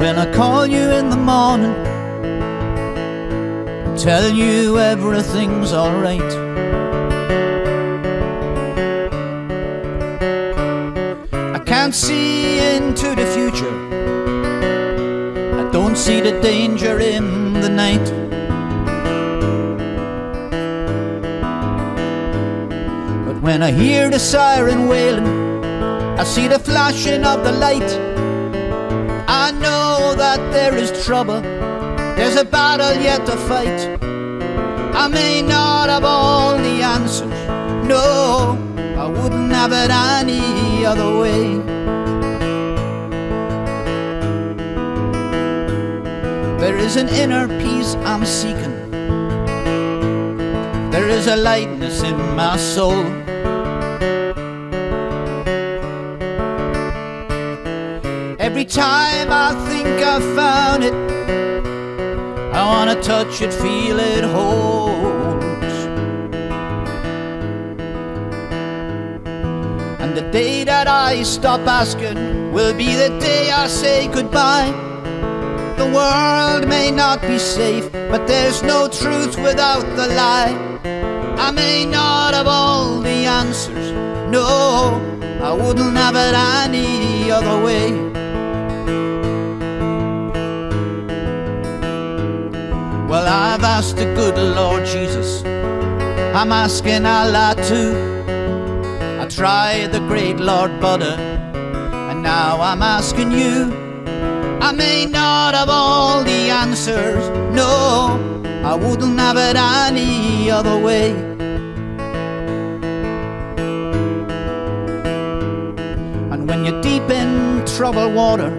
When I call you in the morning, tell you everything's alright. I can't see into the future. I don't see the danger in the night. But when I hear the siren wailing, I see the flashing of the light. I know that there is trouble, there's a battle yet to fight. I may not have all the answers, no, I wouldn't have it any other way. There is an inner peace I'm seeking, there is a lightness in my soul. Every time I think I've found it, I want to touch it, feel it, holds. And the day that I stop asking will be the day I say goodbye. The world may not be safe, but there's no truth without the lie. I may not have all the answers, no, I wouldn't have it any other way. Well, I've asked the good Lord Jesus, I'm asking Allah too. I tried the great Lord Buddha, and now I'm asking you. I may not have all the answers, no, I wouldn't have it any other way. And when you're deep in troubled water,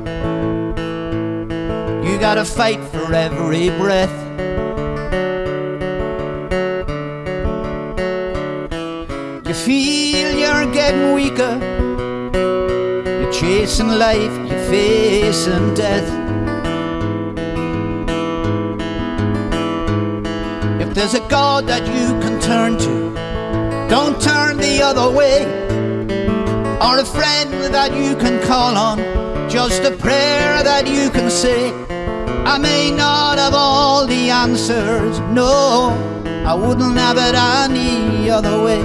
you got to fight for every breath. You feel you're getting weaker, you're chasing life, you're facing death. If there's a God that you can turn to, don't turn the other way. Or a friend that you can call on, just a prayer that you can say. I may not have all the answers, no, I wouldn't have it any other way.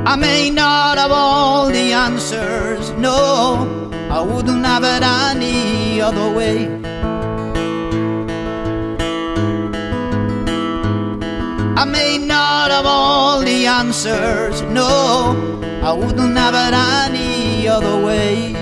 I may not have all the answers, no, I wouldn't have it any other way. I may not have all the answers, no, I wouldn't have it any other way.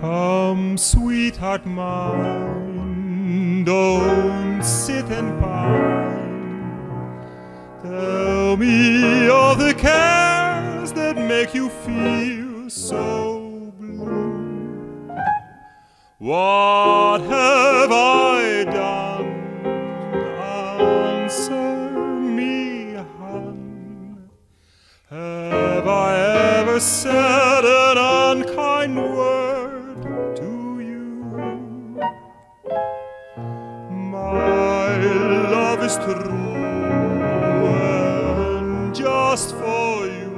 Come, sweetheart mine, don't sit and pine. Tell me all the cares that make you feel so blue. What have I done? Answer me, hon. Have I ever said an unkind word to you? My love is true and just for you.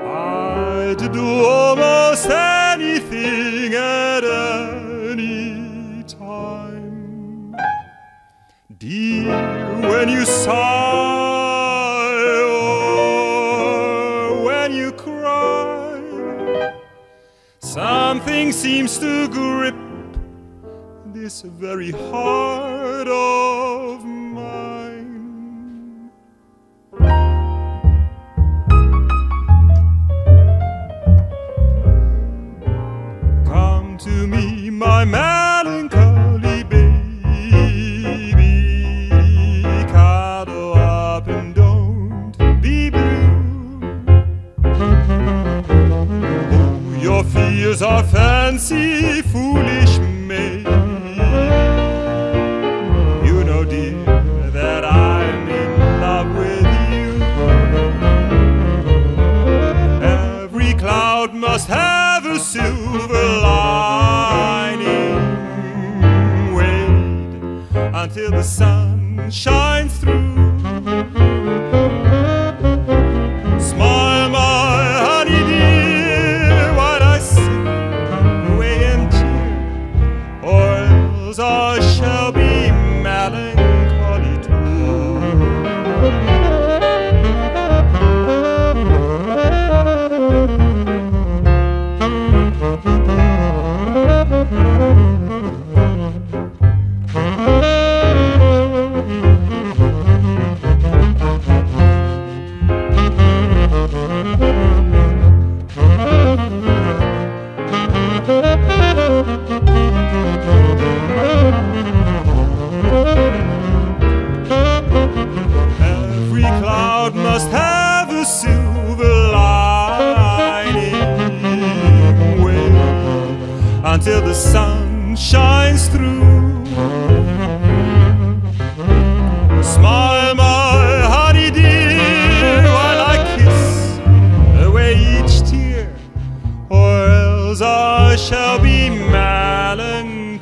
I'd do almost anything at any time. Dear, when you sigh or when you cry, something seems to grip this very heart of mine. Until the sun shines through. Smile, my honey dear, while I kiss away each tear, or else I shall be melancholy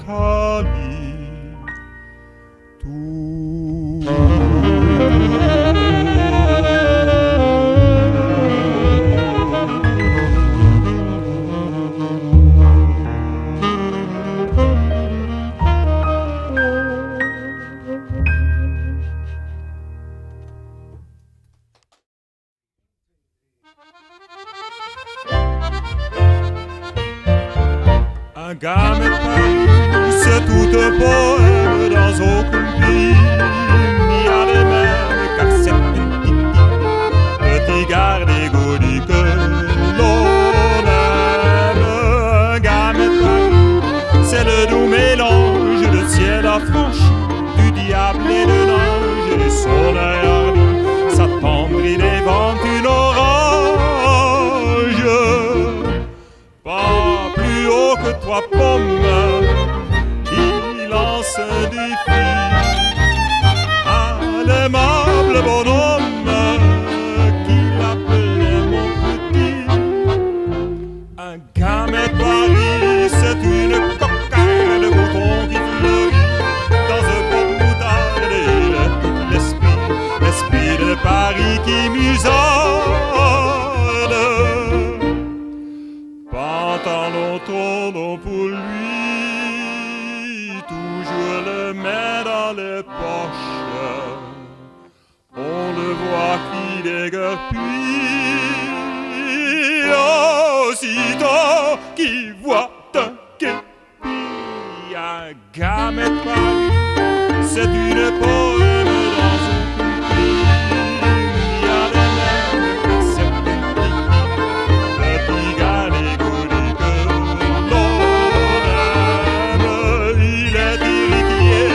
too. Un gamin de Paris, c'est tout un poème dans aucun pays. N'y a de même, car c'est un petit, petit gars dégourdi que l'on aime. Un gamin de Paris, c'est le doux mélange de ciel affranchi, du diable et de l'ange, et de son œil hardi s'attendrit devant une orange. Pas plus haut que trois pommes, il lance un défi à l'aimable bonhomme qu'il appelait mon petit. Un gamin de Paris, c'est une cocarde de coton qui fleurit dans un pot de moutarde. Et il a tout l'esprit, l'esprit de Paris qui musarde. Pantalon trop long pour lui, toujours le main dans les poches. On le voit qui déguerpit aussitôt qu'il voit un képi. Un gamin de Paris, c'est une poème dans un pays. Il y a de même que c'est petit, petit gars dégourdi que l'on aime. Il est héritier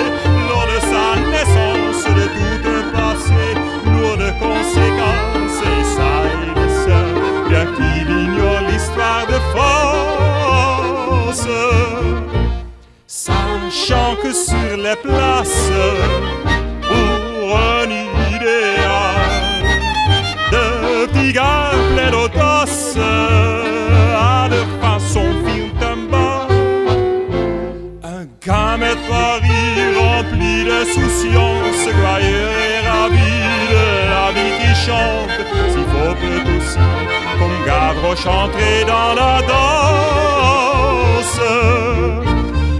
lors de sa naissance de tout un passé lourd de conséquences. Et ça, il le sait, bien qu'il ignore l'histoire de France. Sachant que sur les places, pour un idéal, de petits gars pleins d'audace, à leur façon firent un bal. Un gamin de Paris rempli d'insouciance, joyeux et ravi de la vie qui chante, s'il faut peut aussi, comme Gavroche, entrer dans la danse.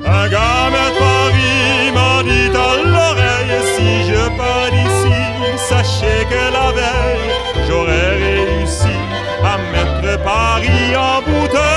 Un gamin de Paris m'a dit à l'oreille, si je pars d'ici, sachez que la veille, j'aurais réussi à mettre Paris en bouteille.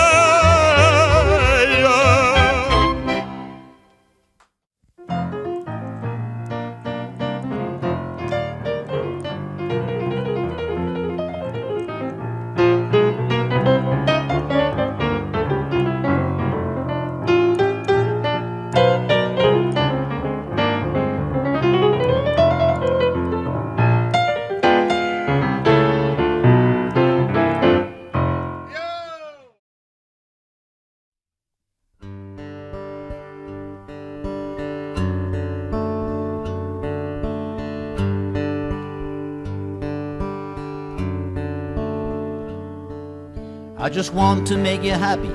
I just want to make you happy.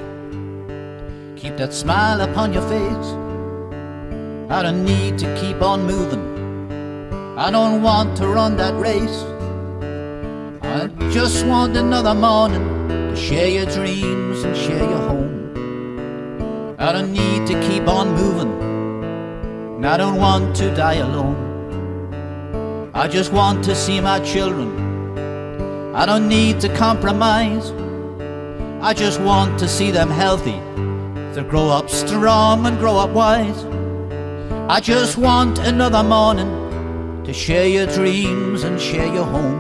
Keep that smile upon your face. I don't need to keep on moving. I don't want to run that race. I just want another morning to share your dreams and share your home. I don't need to keep on moving, and I don't want to die alone. I just want to see my children. I don't need to compromise. I just want to see them healthy, to grow up strong and grow up wise. I just want another morning to share your dreams and share your home.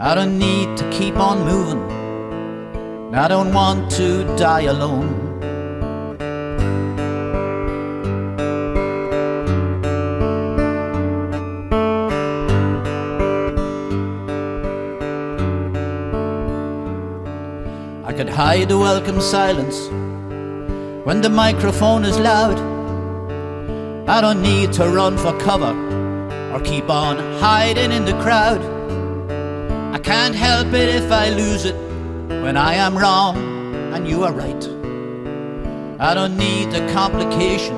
I don't need to keep on moving, and I don't want to die alone. I could hide the welcome silence when the microphone is loud. I don't need to run for cover or keep on hiding in the crowd. I can't help it if I lose it when I am wrong and you are right. I don't need the complication.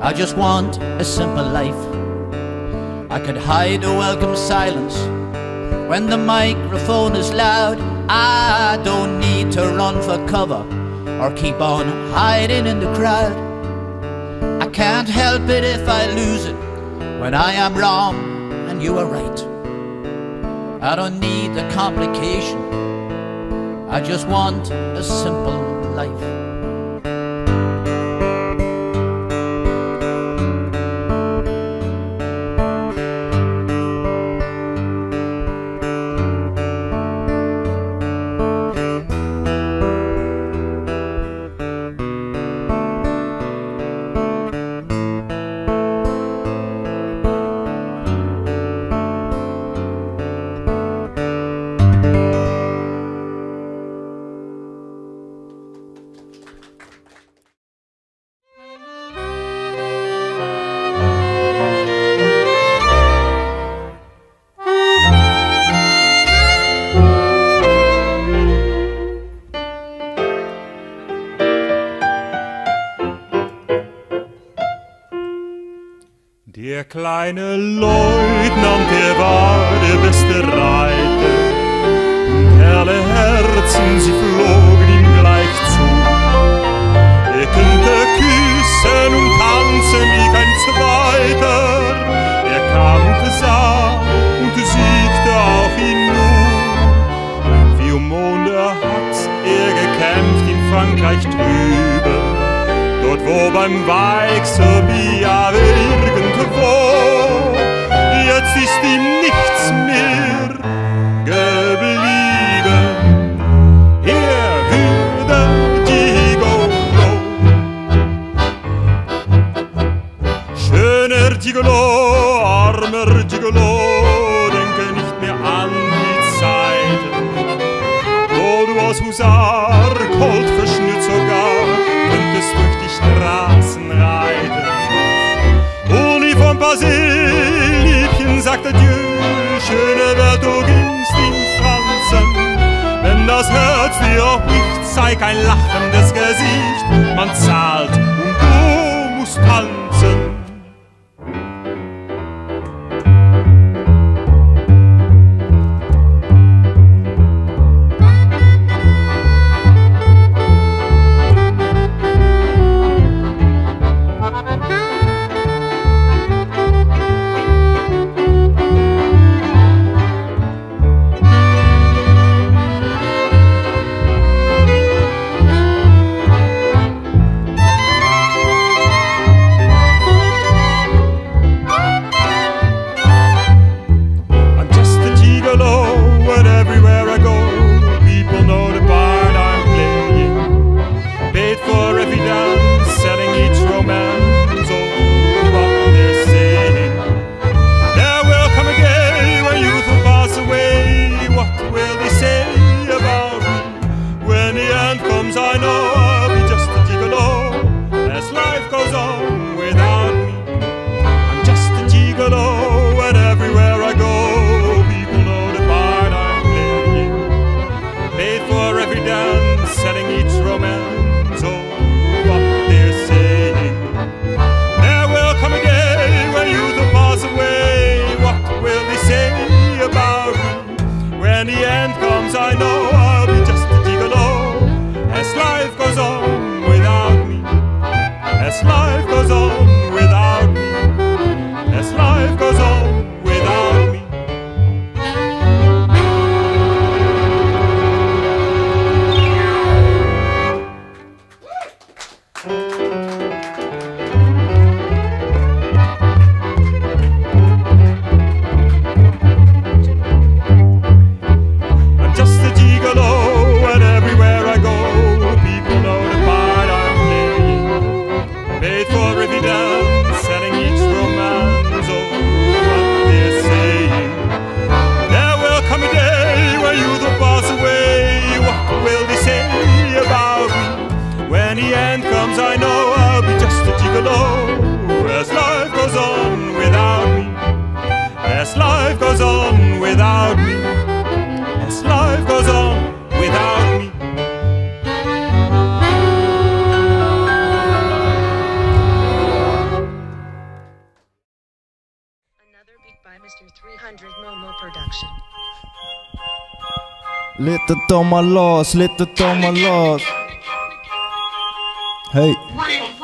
I just want a simple life. I could hide a welcome silence when the microphone is loud. I don't need to run for cover or keep on hiding in the crowd. I can't help it if I lose it when I am wrong and you are right. I don't need the complication. I just want a simple life. Der kleine Leutnant, der war der beste Reiter, und alle Herzen, sie flogen ihm gleich zu. Er könnte küssen und tanzen wie kein Zweiter, er kam und sah und siegte auch ihn nun. Wie um Monde hat er gekämpft in Frankreich drüben, dort wo beim Weichselbier irgendwo. Jetzt ist ihm nichts mehr geblieben. Er würde Gigolo. Schöner Gigolo, armer Gigolo, denke nicht mehr an die Zeiten, wo du als Husar, Colt verschnürt sogar, könntest durch die Straßen reiten. Uli von Basil, Liebchen, sagt adieu, schöne Welt, du gingst in Franzen. Wenn das Herz dir auch bricht, zeig ein lachendes Gesicht, man zahlt und du musst tanzen. Thank As life goes on without me. As life goes on without me. Another beat by Mister 300 Momo Production. Lit it dan mar los, lit it dan mar los. Hey,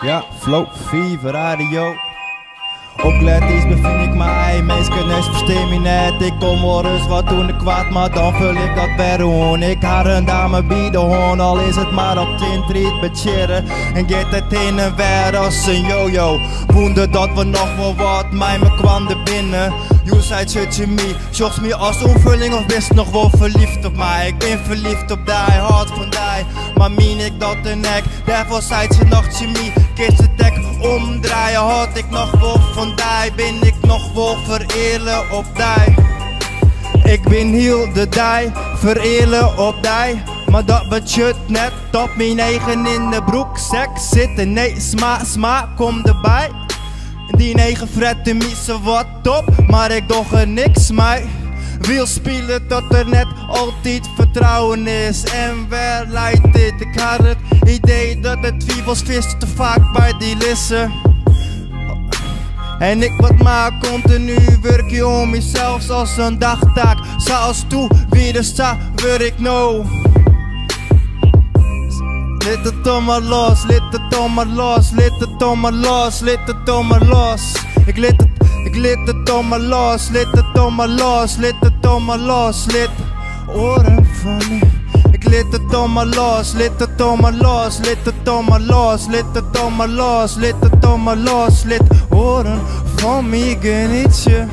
ja, Flow Fever Radio. Op glêd iis befyn ik my, minsken net ferstean my net. Ik kom wol ris wat oan de koart, mar dan ful ik dat wer oan. Ik ha in dame by de hân, al is it mar op tin tried betsjirre. En giet it hinne en wer as in yo-yo. Wûnder dat we noch wol wat mei mekoar binne. Joe sei tsjin my, sjochst my as oanfulling of bist noch wol ferleafd op my? Ik bin ferleafd op dy, hâld fan dy, mar mien ik dat dan ek? Dêrfoar sei se noch tsjin my, kinst it ek omdraaie, hâld ik noch wol fan dy? Bin ik noch wol fereale op dy? Ik bin hiel de dei fereale op dy. Mar dat betsjut net dat myn eagen yn de broeksek sitte. Nee, sma, sma, kom derby. Dyn eagen frette my sawat op, mar ik doch der niks mei. Wil spilet dat der net altyd fertrouwen is. En wêr leit dit? Ik ha it idee dat de twivels fierste te faak by dy lizze. En ik moat mar kontinu wurkje oan mysels as in dagtaak. Sa as doe, wie de sa wurd ik no. Lit it dan mar los, lit it dan mar los, lit it dan mar los, lit it dan mar los. Ik lit it, ik lit it dan mar los, lit it dan mar los, lit it dan mar los, lit oaren fan my. Ik lit it dan mar los, lit it dan mar los, lit it dan mar los, lit it dan mar los, lit it dan mar los, lit oaren fan my genietsje.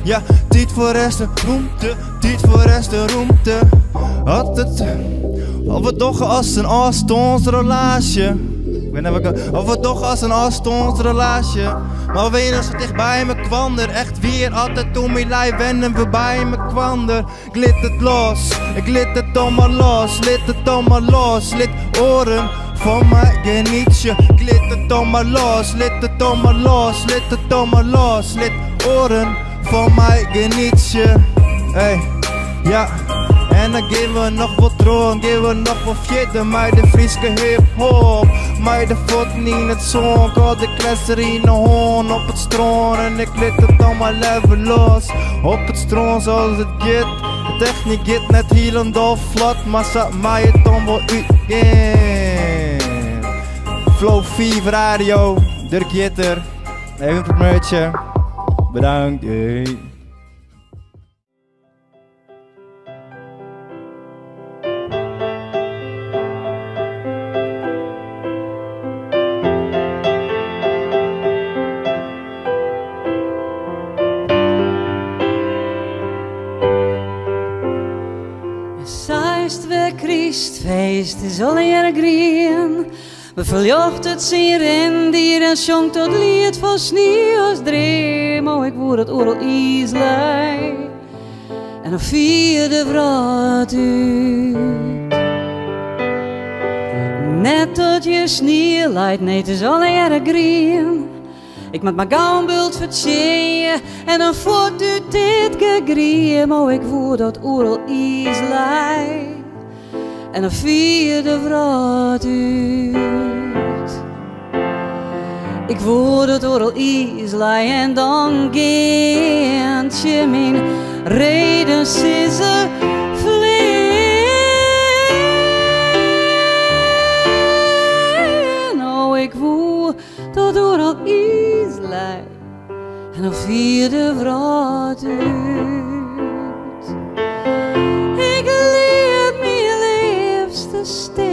Ja, tiid foar rêst en rûmte, tiid foar rêst en rûmte. Altyd, of we dogge as in ôfstânsrelaasje. Ik ben even, of we dogge as in ôfstânsrelaasje. Mar we wiene sa ticht by mekoar, echt wier, altyd om myn liif wennen we by mekoar. Ik lit it los, ik lit it dan mar los, lit it dan mar los, lit oaren fan my genietsje. Ik lit it dan mar los, lit it dan mar los, lit it dan mar los, lit oaren fan my genietsje. Hey, ja. En dan gean we noch wat troch, gean we noch wat fierder mei de Fryske hip-hop. Mei de fuotten yn it sân, de kletser yn de hân op it strân. En ik lit it dan mar leaver los. Op it strân sa as it giet. De technyk giet net hielendal flot, mar sa mei it dan wol útgean. Flow 5 Radio, Durk Jitter. Even een primeurtje. Bedankt. Hey. Seist wer krystfeest is allegearre grien. We ferljochtet syn rindier en sjongt dat liet fan snie as dream. Oh, ik woe dat oeral iis lei en dan fier de wrâld út. Net dat hjir snie leit, nee, it is allegearre grien. Ik moat mar gau in bult fertsjinje en dan fuort út dit gegriem. Oh, ik woe dat oeral iis lei en dan fier de wrâld út. Ik woe dat oeral iis lei en dan gean tsjin myn reden sizze flean. Oh, ik woe dat oeral iis lei en dan fier de wrâld út. Ik liet myn leafste stean.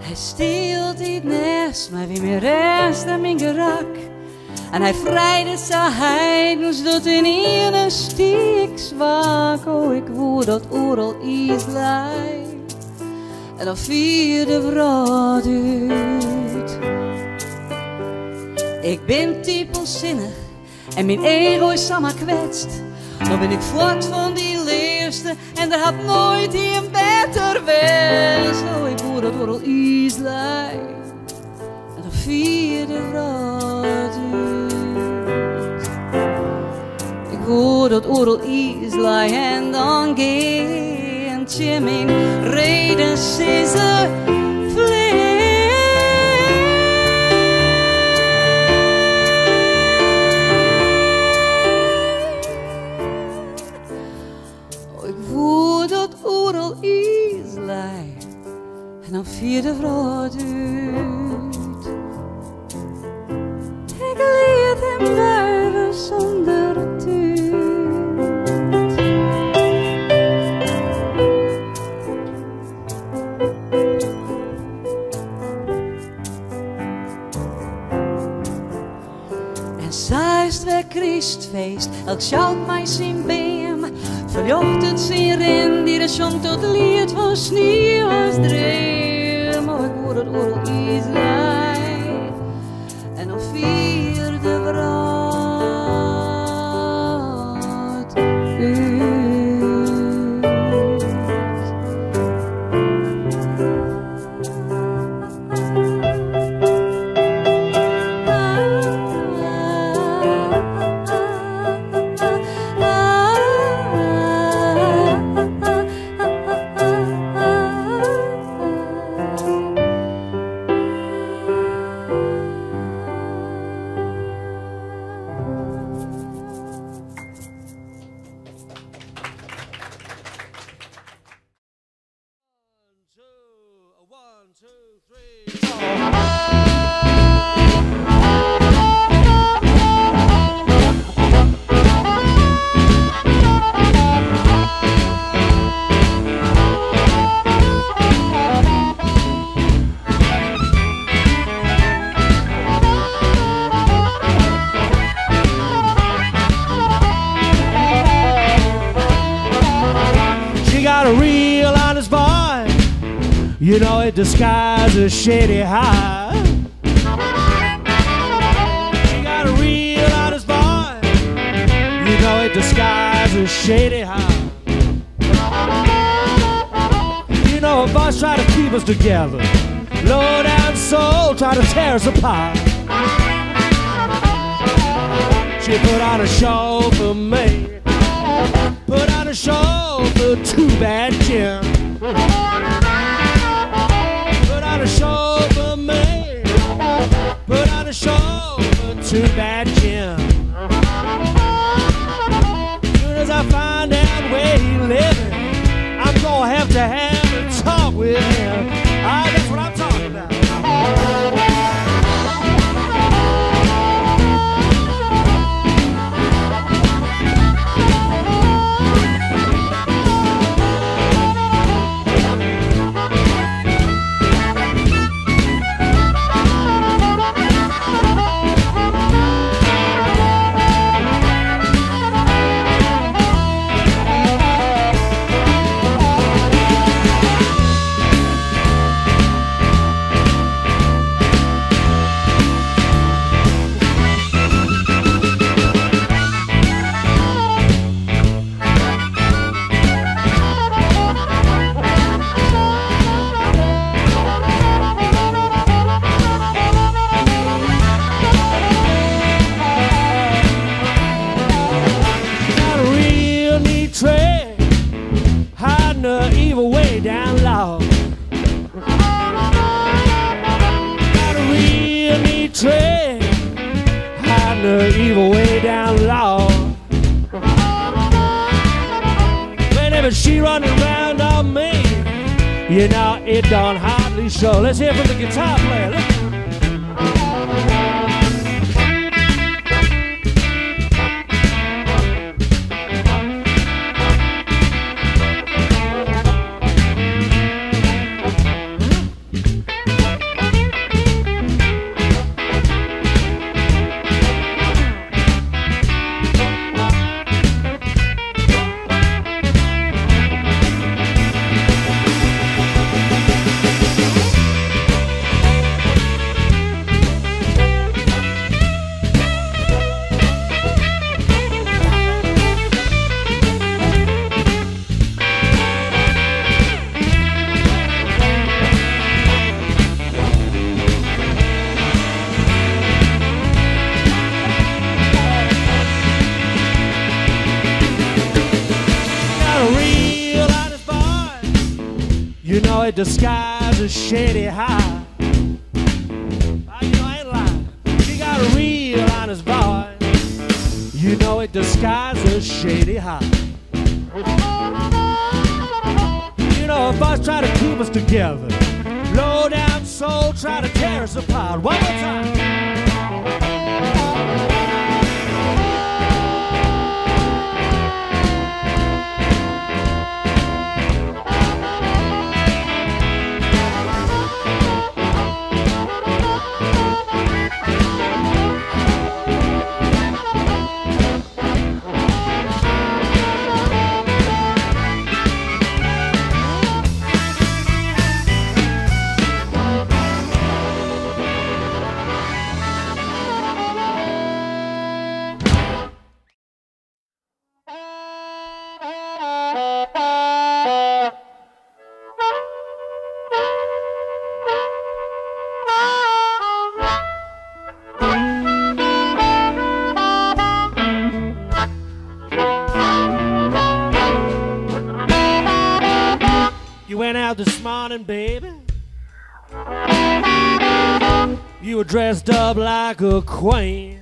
Hy stielt it nêst, mar wie myn rêst en myn gerak. En hy frijde sa heidens dat ynienen stie ik swak. Oh, ik woe dat oeral iis lei en dan fier de wrâld út. Ik bin tipelsinnich en myn ego is samar kwetst. Dan bin ik fuort fan dy lear. leafste en der hat noait ien better west. Oh, ik woe dat oeral iis lei en dan fier de wrâld út. Ik woe dat oeral iis lei en dan gean tsjin myn reden sizze flean. Oh, ik woe dat oeral iis lei en dan fier de wrâld út. Ik liet him wuive sûnder tút. En sa is it wer krystfeest, elk sjout mei syn beam, ferljochtet syn rindier en sjongt dat liet fan snie as dream. Oh, ik woe dat oeral iis lei en dan fier de wrâld út. She got a real honest boy. You know it disguises shady high. She got a real honest boy. You know it disguises shady high. You know her boss try to keep us together. Low down soul try to tear us apart. She put on a show for me. Put on a show for Too Bad Jim. Put on a show for me. Put on a show for Too Bad Jim. Soon as I find out where he living, I'm gonna have to have a talk with him. Ah, that's what I'm talking about. Evil way down low. Whenever she running round on me, you know it don't hardly show. Let's hear from the guitar player. Look. You know it disguises shady high. You know I ain't lying. She got a real honest voice. You know it disguises shady high. You know if us try to keep us together, low down soul try to tear us apart. One more time. You went out this morning, baby. You were dressed up like a queen.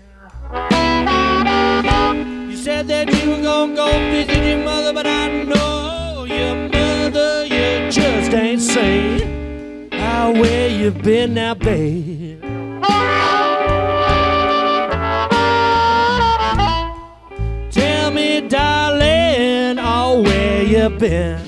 You said that you were gonna go visit your mother, but I know your mother you just ain't seen. How where you been now, babe? Tell me, darling, oh, where you been?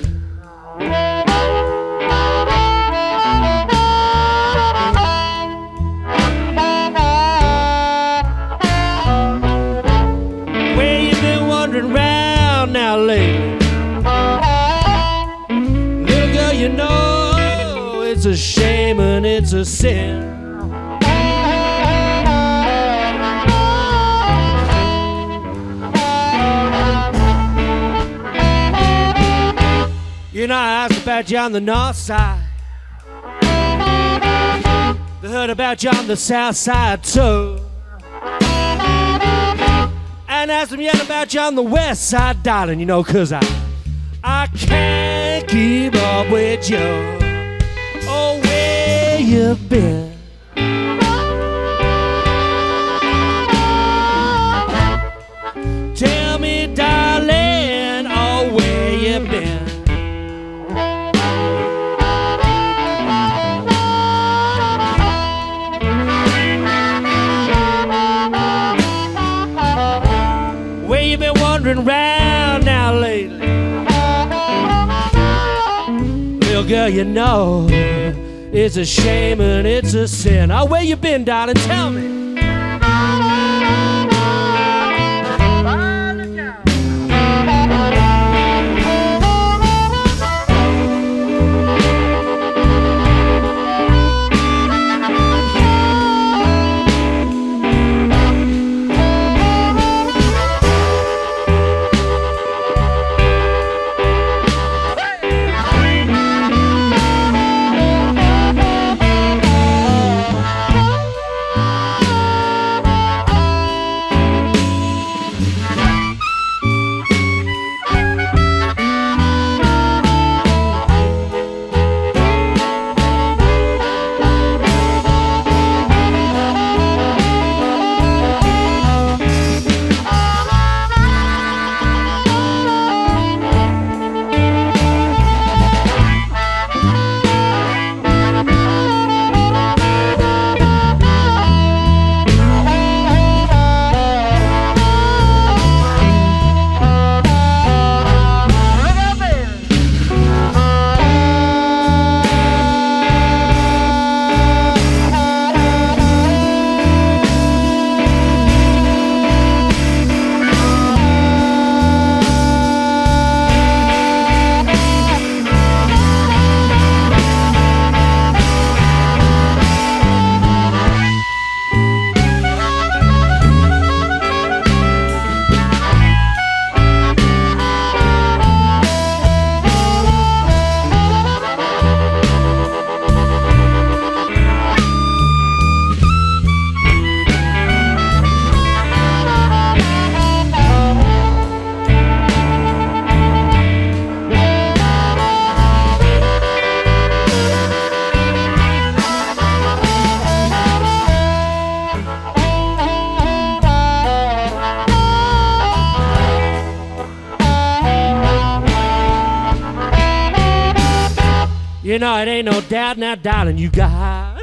Where you been wandering round now lately? Little girl, you know it's a shame and it's a sin. You know, I asked about you on the north side. They heard about you on the south side too. And asked them yet about you on the west side, darling, you know, 'cause I can't keep up with you. Oh, where you been? Tell me, darling, oh, where you been? Where you been wandering round now lately? Little girl, you know it's a shame and it's a sin. Oh, where you been, darling? Tell me. You know, it ain't no doubt now, darling, you got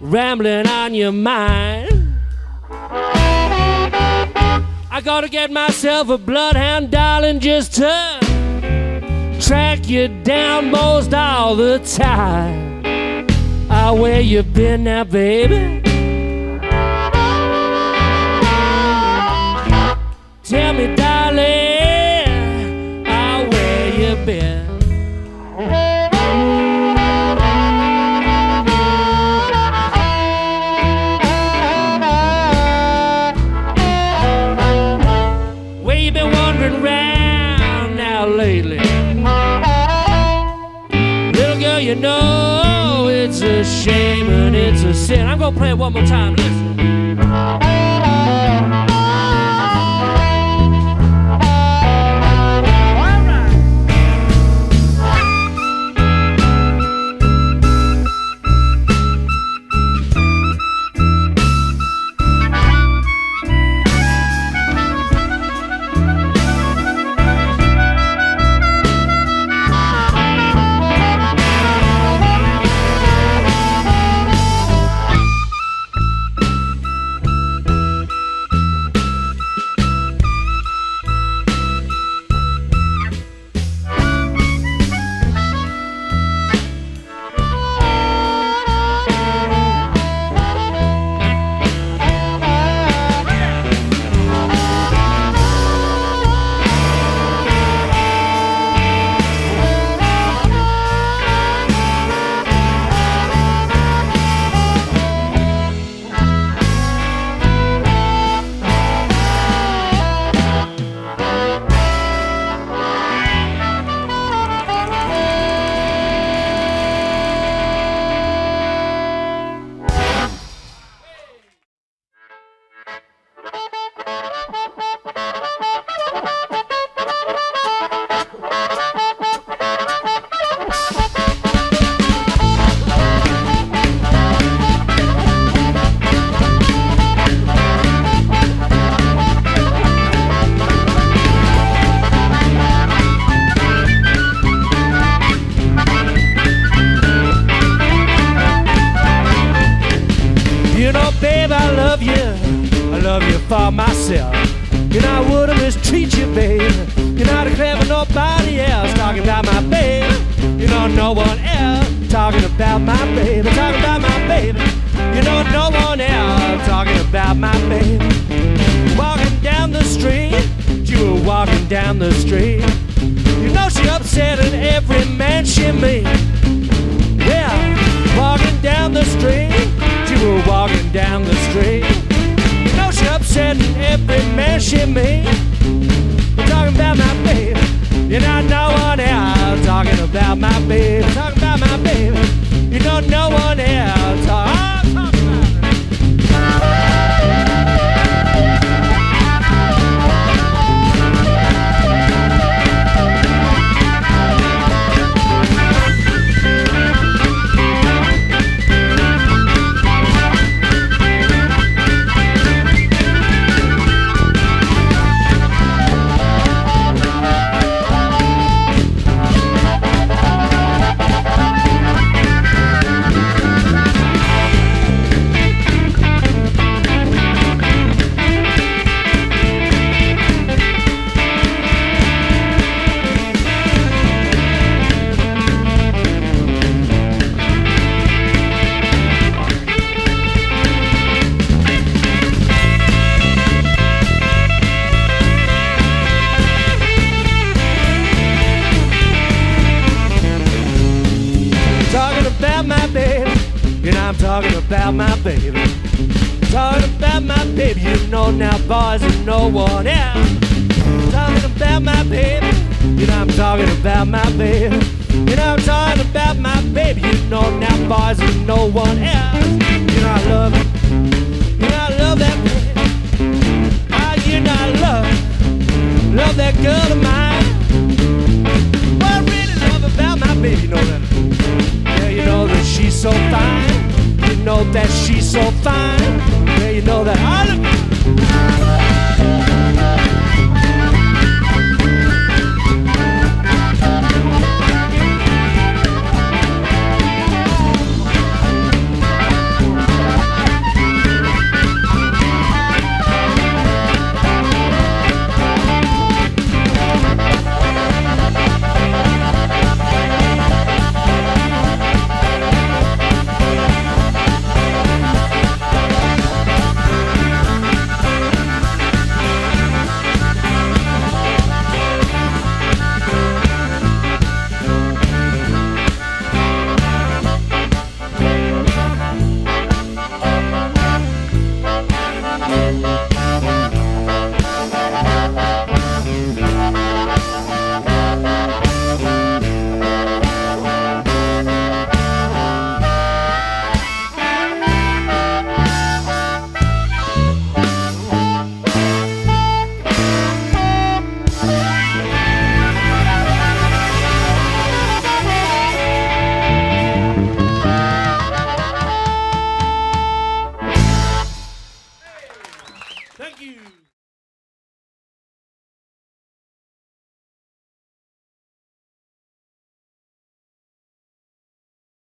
rambling on your mind. I gotta get myself a bloodhound, darling, just to track you down most all the time. Ah, where you been now, baby? Tell me, darling, ah, where you been? Where you been wandering round now lately? Little girl, you know it's a shame and it's a sin. I'm gonna play it one more time, listen. You know, babe, I love you. I love you for myself. You know, I wouldn't mistreat you, babe. You know, I declare for nobody else. Talking about my baby. You know, no one else. Talking about my baby. Talking about my baby. You know, no one else. Talking about my baby. Walking down the street. You were walking down the street. You know, she upsetting every man she meet. Yeah, walking down the street. You were walking down the street. You know she upsetting every man she meet. Talking about my baby. You know no one else. Talking about my baby. Talking about my baby. You know no one else. Talking about her. Talking about my baby, you know I'm talking about my baby. Talking about my baby, you know now, boys, and no one else. Talking about my baby, you know I'm talking about my baby. You know I'm talking about my baby, you know now, boys, and no one else. You know I love her, you know I love that baby. Ah, you know I love, love that girl of mine. What I really love about my baby, you know that. Yeah, you know that she's so fine. You know that she's so fine. Yeah, you know that I look. you.